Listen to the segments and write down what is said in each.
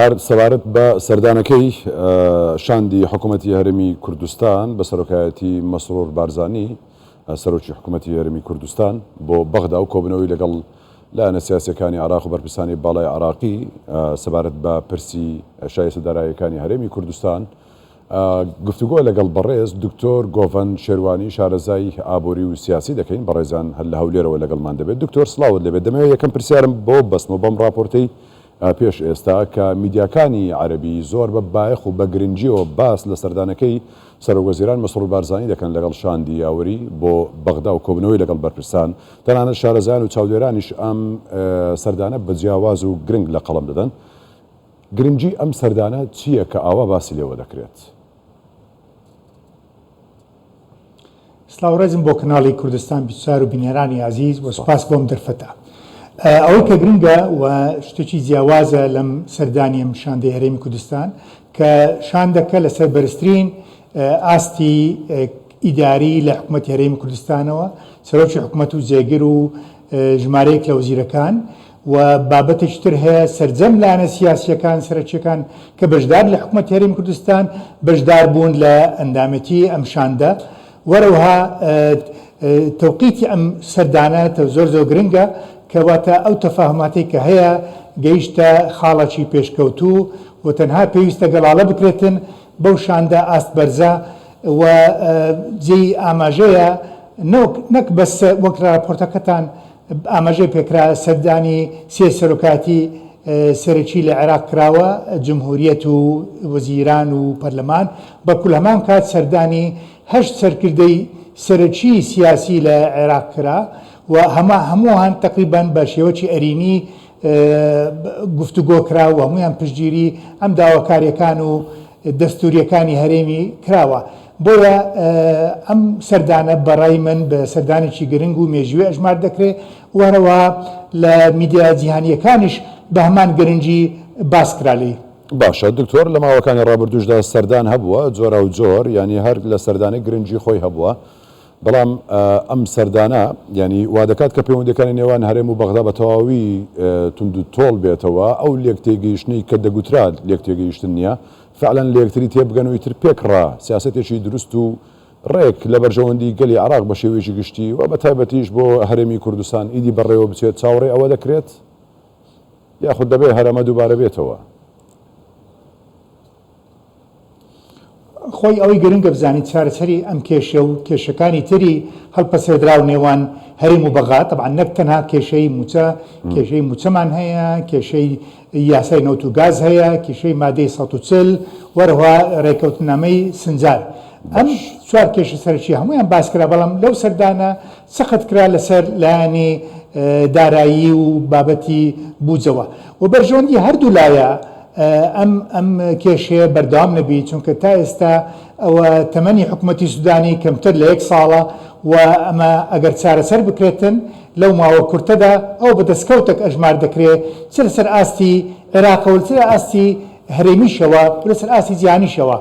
هەر سەبارەت بە سەردانەکەی شاندی حکوومەتی هەرێمی کوردستان بە سەرۆکایەتی مەسرور بارزانی سەرۆکی حکوومەتی هەرێمی کوردستان بۆ بەغدا و کۆبوونەوەی لەگەڵ لایەنە سیاسییەکانی عێراق و بەرپرسانی باڵای عێراقی سەبارەت بە پرسی شایستە داراییەکانی هەرێمی کوردستان گفتوگۆ لەگەڵ بەڕێز دکتۆر گۆڤەند شێروانی شارەزای ئابووری و سیاسی دەکەین، بەڕێزیان هەر لە هەولێرەوە لەگەڵمان دەبێت. دکتۆر سڵاوت لێبێت، دەمەوێت یەکەم پرسیارم بۆ ببەستمەوە بەم ڕاپۆرتەی پێش ئێستا کە میدیاکانی عەرەبی زۆر بە بایەخ و بە گرنگییەوە باس لە سەردانەکەی سەرۆکوەزیران مەسرور بارزانی دەکەن لەگەڵ شاندی یاوەری بۆ بەغدا و کۆبوونەوەی لەگەڵ بەرپرسان، تەنانەت شارەزایان و چاودێرانیش ئەم سەردانە بە جیاواز و گرنگ لە قەڵەم دەدەن. گرنگی ئەم سەردانە چییە کە ئاوا باسی لێوە دەکرێت؟ سڵاو ڕێزم بۆ کەناڵی کوردستان 24 و بینەرانی ئازیز و سوپاس بۆم دەرفەتە. ئەوەی کە گرنگە و شتێکی جیاوازە لەم سەردانی ئەم شاندەی هەرێمی کوردستان کە شاندەکە لەسەر بەرزترین ئاستی ئیداری لە حکوومەتی هەرێمی کوردستانەوە سەرۆکی حکوومەت و جێگر و ژمارەیەک لە وەزیرەکان و بابەتێکی تر هەیە سەرجەم لایەنە سیاسییەکان سەرەکییەکان کە بەشدار لە حکومەتی هەرێمی کوردستان بەشدار بوون لە ئەندامێتی ئەم شاندە وەرەوها تەوقیتی ئەم سەردانە زۆر زۆر گرنگە کە واتە ئەو تەفاهماتەی کە هەیە گەیشتە خاڵێکی پێشکەوتوو و تەنها پێویستە گەڵاڵە بکرێتن بەو شاندە ئاست بەرزە و جێی ئاماژەیە نەک بەس وەک راپۆرتەکەتان ئاماژەی پێکرا، سەردانی سێ سەرۆکایەتی سەرەکی لە عێراق کراوە، جمهوریەت و وەزیران و پەرلەمان، بەڵکو لە هەمان کات سەردانی هەشت سەرکردەی سەرەکی سیاسی لە عێراق کرا و هەمووان تەقریبەن بە شێوەکی ئەرینی گفتوگۆ کرا و هەموویان پشتگیری ئەم داواکارییەکان و دەستوورییەکانی هەرێمی کراوە. بۆیە ئەم سەردانە بە ڕای من بە سەردانێکی گرنگ و مێژووی ئەژمار دەکرێ و هەروەها لە میدیا جیهانییەکانیش بە هەمان گرنگی باس کرا لێی. باشە دکتۆر لە ماوەکانی ڕابردووشدا سەردان هەبووە جۆراوجۆر یانی هەر لە سەردانێک گرنگی خۆی هەبووە بەڵام ئەم سەردانە یانی وادەکات کە پەیوەندیەکانی نێوان هەرێم و بەغدا بە تەواوی توند و تۆڵ بێتەوە، ئەو لێکتێگەیشتنەی کە دەگوترا لێکتێگەیشتن نیە، فعلەن لەیەکتری تێبگەن و ئیتر پێکڕا سیاسەتێکی دروست و ڕێک لە بەرژەوەندی گەلی عێراق بە شێوەیەکی گشتی و بە تایبەتیش بۆ هەرێمی کوردستان ئیدی بەڕێوە بچێت چاوەڕێی ئەوە دەکرێت یاخود دەبێ هەر ئەمە دووبارە بێتەوە؟ خۆی ئەوەی گرنگە بزانیت چارەسەری ئەم کێشە و کێشەکانی تری هەڵپەسێردراو نێوان هەرێم و بەغا تەبعەن نەک تەنها کێشەی موچە کێشەی موچەمان هەیە کێشەی یاسای نەوت و گاز هەیە کێشەی مادەی 140 وەرەوە ڕێکەوتنامەی سنجار ئەم چوار کێشە سەرەکی هەمویان باس کرا بەڵام لەو سەردانە سەخت کرا لەسەر لایەنی دارایی و بابەتی بوجەوە و بەرژەوەندی هەردوو لایە ئەم ئەم کێشەیە بەردەوام نەبی چونکە تا ئێستا ئەوە تەمەنی حکوومەتی سودانی کەمتر لە یەک ساڵە و ئەمە ئەگەر چارەسەر بکرێتن لەو ماوە کورتەدا ئەو بە دەستکەوتێک ئەژمار دەکرێ چ لەسەر ئاستی عێراقەوە چ لە ئاستی هەرێمیشەوە لەسەر ئاستی جیهانیشەوە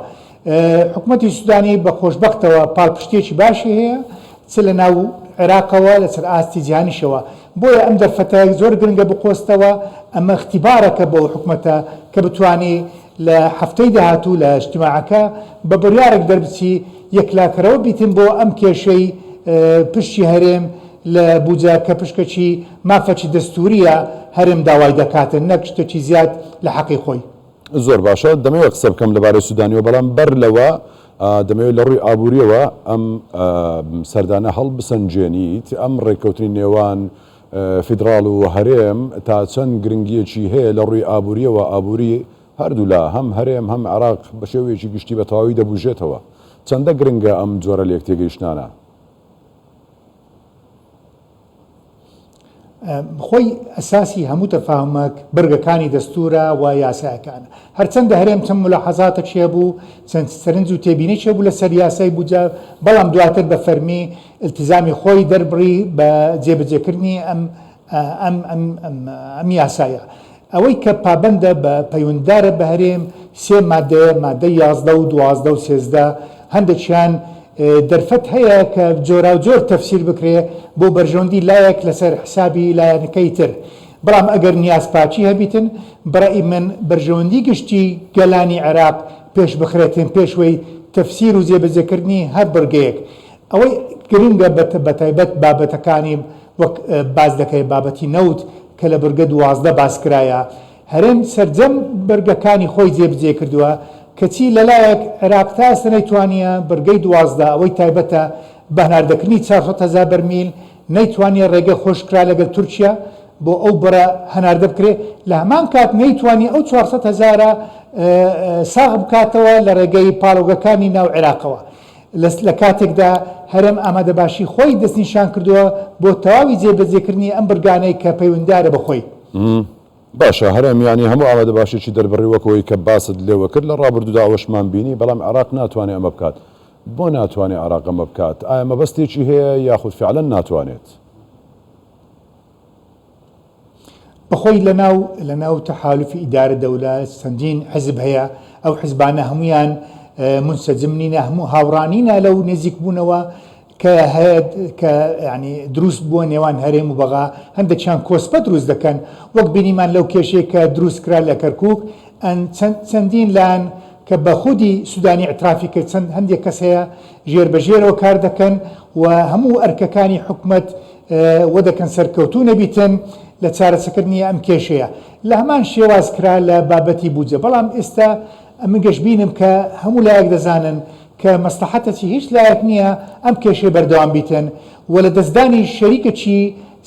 حکومەتی سودانی بە خۆشبەختەوە پاڵپشتیەکی باشی هەیە چ لە ناو عێراقەوە لەسەر ئاستی جیهانیشەوە، بۆیە ئەم دەرفەتە زۆر گرنگە بقۆستەوە، ئەمە اختیبارەکە بۆ حکومەتە کە بتوانی لە هەفتەی داهاتوو لە اجتماعەکە بە بڕیارێک دەربچی یەکلاکەرەوە بیتن بۆ ئەم کێشەی پشکی هەرێم لە بوجە کە پشکەکی مافەکی دەستوریە هەرێم داوای دەکاتن نەک شتەکی زیاد لە حەقی خۆی. زۆر باشە دەمەوێت قسە بکەم لەبارەی سودانیەوە بەڵام بەر لەوە دەمەوێت لە ڕووی ئابووریەوە ئەم سەردانە هەڵبسەنگێنیت ئەم ڕێککەوتنی نێوان فیدراڵ و هەرێم تا چەند گرنگیەکی هەیە لە ڕووی ئابووریەوە ئابووری هەردوولا هەم هەرێم هەم عێراق بە شێوەیەکی گشتی بە تەواوی دەبوژێتەوە چەندە گرنگە ئەم جۆرە لێکتێگەیشتنانە؟ خۆی ئەساسی هەموو تەفاهمەک بڕگەکانی دەستورە و یاسایەکانە. هەرچەندە هەرێم چەند مولاحەزاتەکی هەبوو، چەند سەرنج و تێبینێکی هەبوو لەسەر یاسای بودجە، بەڵام دواتر بە فەرمی ئیلتیزامی خۆی دەربڕی بە جێبەجێکردنی ئەم ئەم ئەم ئەم یاسایە. ئەوەی کە پابەندە بە پەیوەنددارە بە هەرێم سێ مادەیە، مادەی 11 و 12 و 13، هەندێکیان دەرفەت هەیە کە جۆراوجۆر تەفسیر بکرێ بۆ بەرژەوەندی لایەک لەسەر حسابی لایەنەکەی تر. بەڵام ئەگەر نیازپاکی هەبیتن بەڕەئی من بەرژەوەندی گشتی گەلانی عێراق پێش بخرێتن پێشوەی تەفسیر و جێبەجێکردنی هەر بڕگەیەک. ئەوەی گرنگە بەتایبەت بابەتەکانی وەک باس دەکرێت بابەتی نەوت کە لە بڕگە 12 باس کرایە هەرێم سەرجەم بڕگەکانی خۆی جێبجێ کردووە کەچی لەلایەک عێراق تا ئێستا نەیتوانیە بڕگەی 12 ئەوەی تایبەتە بە هەناردەکردنی 400 هەزار بەرمیل نەیتوانیە ڕێگە خۆشکرا لەگەل تورکیا بۆ ئەو بڕە هەناردە بکرێ لە هەمان کات نەیتوانی ئەو 400 هەزارە ساغ بکاتەوە لە ڕێگەی پاڵەوگەکانی ناو عێراقەوە. لە کاتێکدا هەرێم ئامادەباشی خۆی دەستنیشان کردووە بۆ تەواوی جێبەجێکردنی ئەم بڕگانەی کە پەیوەندیدارە بە خۆی. باشە هەرێم یانی هەموو ئامادەباشیی دەربڕی وەک ئەوەی کە باست لێوە کرد لە ڕابردوودا ئەوەشمان بینی بەڵام عێراق ناتوانێ ئەمە بکات بۆ ناتوانێ عێراق ئەمە بکات ئایا مەبەستێکی هەیە یاخود فعلەن ناتوانێت؟ بەخۆی لەناو لەناو تەحالوفی ئیدارە دەولە چەندین حزب هەیە ئەو حزبانە هەمویان منسەجم نینە هەموو هاوڕانینە لەو نزیک بوونەوە کە هەیە کە ینی دروست بووە نێوان هەرێم و بەغا هەندێکیان کۆسپە دروست دەکەن وەک بینیمان لەو کێشەیە کە دروست کرا لە کەرکک چەندین لایەن کە بە خودی سودانی اعترافی کرد چەند هەندێک کەس هەیە ژێر بە ژێرەوە کار دەکەن و هەموو ئەرکەکانی حکومەت و دەکەن سەرکەوتوو نەبیتن لە چارەسەکردنی ئەم کێشەیە. لە هەمان شێواز کرا لە بابەتی بودجە. بەڵام ئێستا ئەمن گەشبینم کە هەموو لایەک دەزانن کە مەسڵەحەتەکی هیچ لایەک نییە ئەم کێشەیە بەردەوام بیتن و لە دەستدانی شەریکەکی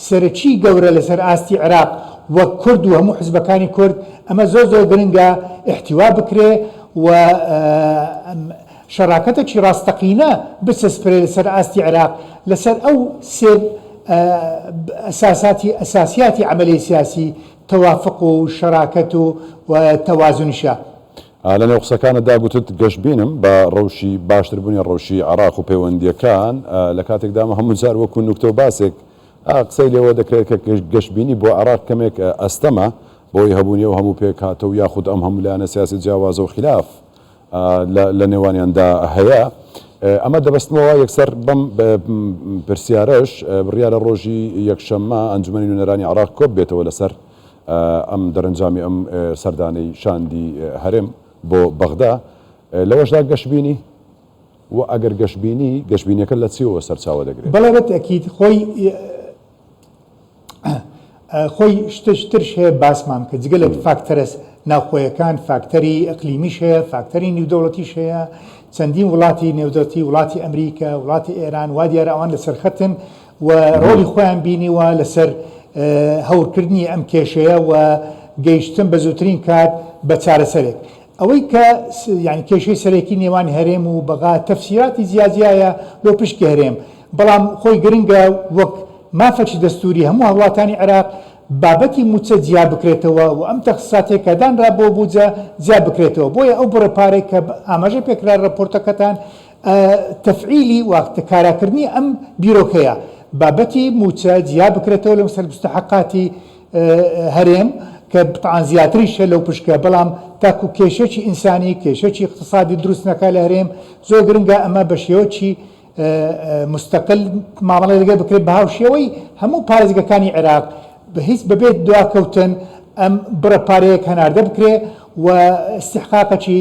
سەرەکی گەورە لەسەر ئاستی عێراق وەک کورد و هەموو حزبەکانی کورد ئەمە زۆر زۆر گرنگە ئیحتیوا بکرێ و شەراکەتەکی ڕاستەقینە بچەسپرێ لەسەر ئاستی عێراق لەسەر ئەو سێ ئەساساتی ئەساسیاتی عەمەلی سیاسی تەوافق و شەراکەت و تەوازنشە. لە نێو قسەکانتدا گوتت گەشبینم بە ڕەوشی باشتربوونی ڕەوشی عێراق و پەیوەندییەکان، لە کاتێکدا ئەمە هەموو جار وەکوو نوکتە و باسێک قسەی لێوە دەکرێت کە گەشبینی بۆ عێراق کەمێک ئەستەمە بەهۆی هەبوونی ئەو هەموو پێکهاتە و یاخود ئەم هەموو لایەنە سیاسیە جیاوازە و خیلاف لە نێوانیاندا هەیە. ئەمە دەبەستمەوە یەکسەر بەم پرسیارەش، بڕیارە ڕۆژی یەکشەممە ئەنجومەنی نوێنەرانی عێراق کۆببێتەوە لەسەر ئەم دەرەنجامی ئەم سەردانەی شاندی هەرێم بۆ بەغدا، لەوەشدا گەشبینی؟ و ئەگەر گەشبینی، گەشبینیەکە لە چیەوە سەرچاوە دەگرێت؟ بەڵێ بە تەئکید خۆی خۆی شتش ترش هەیە باسمان بکە جگە لە فاکتەرە ناوخۆیەکان فاکتەری ئەقلیمیش هەیە فاکتەری نیودەوڵەتیش هەیە چەندین وڵاتی نێودەوڵەتی وڵاتی ئەمریکا وڵاتی ئێران وا دیارە ئەوان لەسەر خەتن و ڕۆڵی خۆیان بینیوە لەسەر هەورکردنی ئەم کێشەیە و گەیشتن بە زووترین کات بە چارەسەرێک ئەوەی کە یانی کێشەی سەرەکی نێوان هەرێم و بەغا تەفسیراتی جیاجیایە لۆ پشکی هەرێم، بەڵام خۆی گرنگە وەک مافەکی دەستوری هەموو هاوڵاتانی عێراق بابەتی موچە جیا بکرێتەوە و ئەم تەخسیساتەی کە دانرا بۆ بوجە جیا بکرێتەوە بۆیە ئەو بڕە پارەی کە ئاماژەی پێکرا رەپۆرتەکەتان تەفعیلی واتە کاراکردنی ئەم بیرۆکەیە بابەتی موچە جیا بکرێتەوە لە سەر مستحقاتی هەرێم کە تەعان زیاتریشە لەو پشکە بەڵام تاکو کێشەکی ئینسانی کێشەکی اقتصادی دروست نەکا لە هەرێم زۆر گرنگە ئەمە بە شێوەکی مستقل مامەڵەی لەگەڵ بکرێت بە هاوشێوەی هەموو پارێزگەکانی عێراق بە هیچ بەبێت دواکەوتن ئەم بڕە پارەیەک هەناردە بکرێ و استحقاقەکی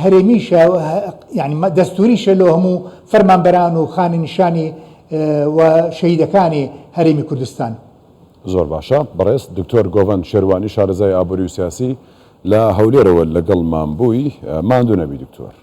هەرێمیشە یعنی دەستوریشە لۆ هەموو فەرمانبەران و خانەنشانی و شەهیدەکانی هەرێمی کوردستان. زۆر باشە بەڕێز دکتۆر گۆڤەند شێروانی شارەزای ئابوری و سیاسی لە هەولێرەوە لەگەڵمان بووی ماندوو نەبی دکتۆر.